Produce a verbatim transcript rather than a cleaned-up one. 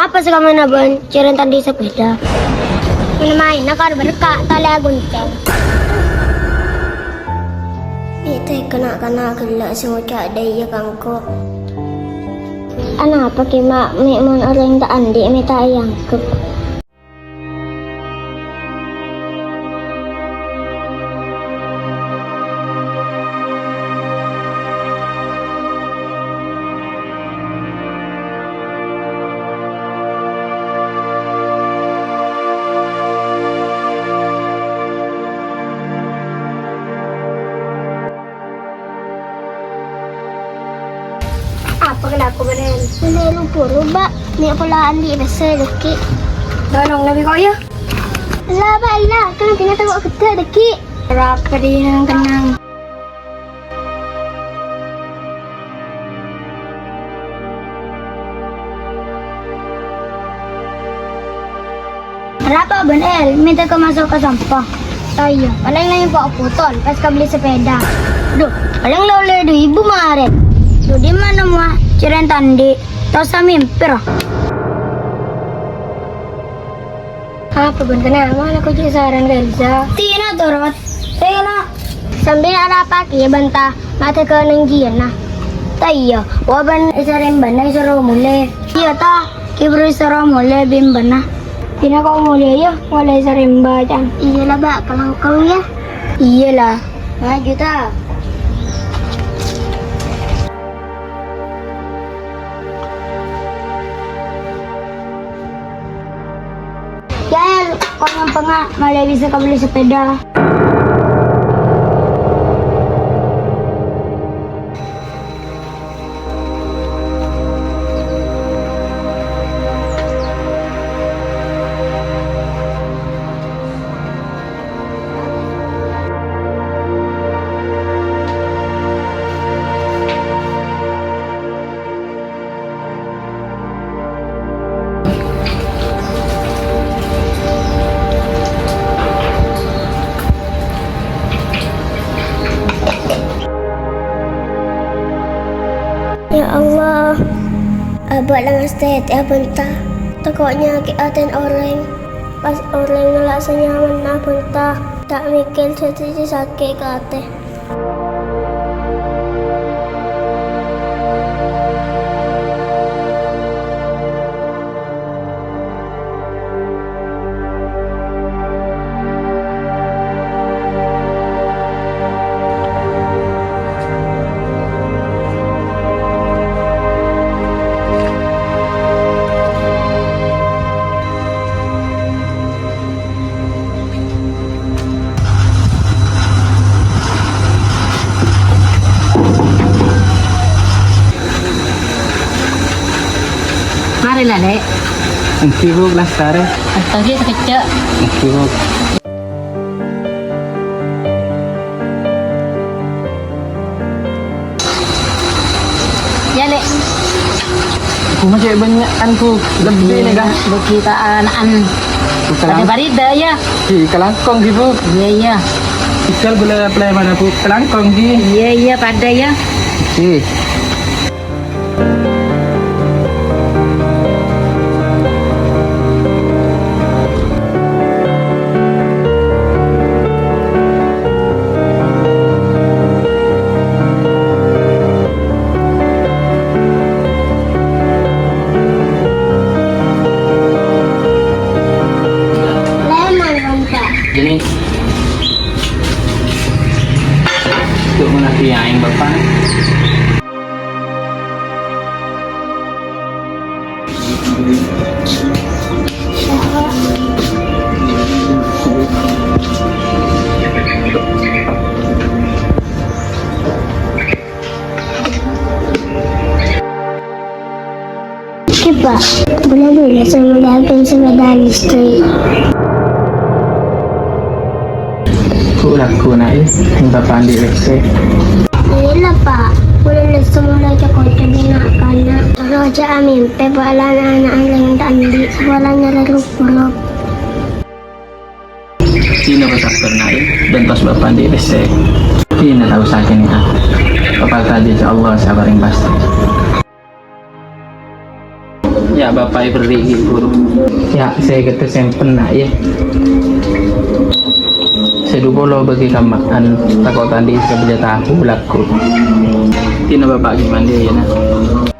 Apa sè kamana bâ'na, cèrèn tandhi sapèda? Mèn-maènna kar berka' talè agoncèng. Mè' tèkana' kana' ghellâ' sè ngoca' dâ' iyâ ka engko'. Anapa kèma mè' mon orèng ta' andi' mè' ta' èangghep? Apa kalakowan, El? Buru-buru, Bâ'. Mè' pola andi' pèssè dhâggi'. Tolong lebbi kok, yâ? Ella, Bâ', ella. Kennengnganna tako' ghedda' dhâggi'. Arapa dinah kennengngan? Arapa bâ'na, El? Mè' tèka maso' ka sampang? Ta' iyâ, palèng la nyampo' botol, pas kabelli sapèda. Dhu, palèng la ollè du èbu marèn. Dhu, dimma nemmowa? Cèrèn ta' andi', ta' osa mèmpè, ra. Apa bâ'na kennengngan, mala kok cè' saran ka Elsa? Tina, torot. Ayo, la. Sambi arapa kèya bâ'na, ta' matè ka nangjiyanna. Ta' iyâ, wa bân è Sarembâna èsoro molè. Iyâ, ta'. Kèbâru èsoro molè bi' bâ'na. Tina kok molè, yâ, molè Sarembâ, can. Iyâ la, Bâ', kalangkong, yâ. Iyâ la. Maju, ta'. Yâ, El, kok nyampanga, malè bisa kabelli sapèda. Ya Allah, abâ' la ngastètè'a bâ'na, tako' nyakè'è atèna orèng. Pas orèng ngala' sanyamanna bâ'na, ta' mèkkèr jhâ' dhâddhi sakè' ka atè. Marè la, Lè'. Èngghi, Bu, lastarè. Èngghi, sakejjhâ'. Èngghi, Bu. Yâ, Lè'. Bu, masih bânnya'an, Bu. Lebbi nèka. Bâgi ka ana'na. Bu, kalang- Padâ parida, yâ. Di, kalangkong, ghi, Bu. Iyâ, iyâ. Isal gula play mana, Bu? Kalangkong, ghi. Iyâ, iyâ, padâ, yâ. Ghi. Lemon, Pak. Ini untuk menanti yang Bapak. Coba, boleh dulu saya melihatkan sepeda listrik. Ku laku naik, minta pandi W C. Ella, Pak. Kulâ lesso molè ca-koca bi' na'-kana'. Toro' jhâ' amèmpè, Pak, la na'-kana' lèng ta' andi', sakola nyarè rup-rup. Dina pasabbhâr, naik, bân tos bâ' pandi W C. Dina tao sakènè', ah. Kepal tadi, insya Allah, sabar yang pasti. Ya' bapa' èberri' ghi' buru. Ya', sè ghâtè sèmpen, Na', yâ. Sè du polo bâgi kamma'an, tako' ta' andi' sè bâjâ tahu lagghu. Dina bapa' ghi' mandhi, yâ, Na'.